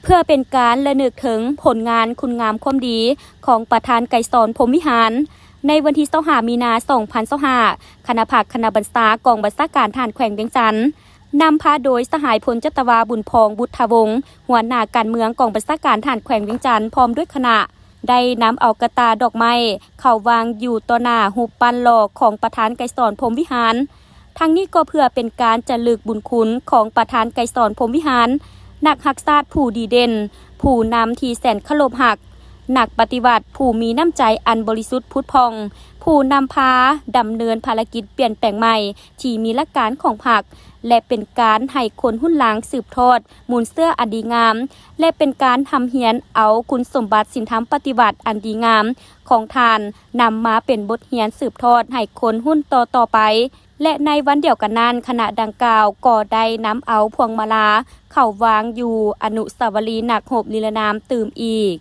ເພື່ອເປັນການລະນຶກເຖິງຜົນງານຄຸນງາມຄວາມດີຂອງປະທານໄກສອນ ພົມວິຫານ, ໃນວັນທີຊາວຫ້າ ມີນາ ສອງພັນຊາວຫ້າ ຄະນະພັກຄະນະບັນຊາກອງບັນຊາການທະຫານແຂວງວຽງຈັນ ນຳພາໂດຍສະຫາຍ ພົນຈັດຕະວາ ບຸນພອງ ບຸດທະວົງ ຫົວໜ້າການເມືອງກອງບັນຊາການທະຫານແຂວງວຽງຈັນ ພ້ອມດ້ວຍຄະນະ ໄດ້ນຳເອົາກະຕ່າດອກໄມ້ເຂົ້າວາງຢູ່ຕໍ່ໜ້າຮູບປັ້ນຫຼໍ່ຂອງປະທານໄກສອນ ພົມວິຫານ. ທັງນີ້ກໍເພື່ອເປັນການຈະລຶກບຸນຄຸນຂອງປະທານໄກສອນ ພົມວິຫານ, ນັກຮັກຊາດຜູ້ດີເດັ່ນ, ຜູ້ນຳທີ່ແສນເຄົາລົບຮັກ, ນັກປະຕິວັດຜູ້ມີນ້ຳໃຈອັນບໍລິສຸດຜຸດຜ່ອງ, ຜູ້ນຳພາດຳເນີນພາລະກິດປ່ຽນແປງໃໝ່ທີ່ມີຫຼັກການຂອງພັກ ແລະ ເປັນການໃຫ້ຄົນຮຸ່ນຫຼັງສືບທອດມູນເຊື້ອອັນດີງາມ ແລະ ເປັນການຮ່ຳຮຽນເອົາຄຸນສົມບັດສິນທຳປະຕິວັດອັນດີງາມຂອງທ່ານ ນຳມາເປັນບົດຮຽນສືບທອດໃຫ້ຄົນຮຸ່ນຕໍ່ໆໄປ. ແລະ ໃນວັນດຽວກັນນັ້ນ, ຄະນະດັ່ງກ່າວກໍໄດ້ນຳເອົາພວງມາລາເຂົ້າວາງຢູ່ອະນຸສາວະລີນັກຮົບນິລະນາມຕື່ມອີກ.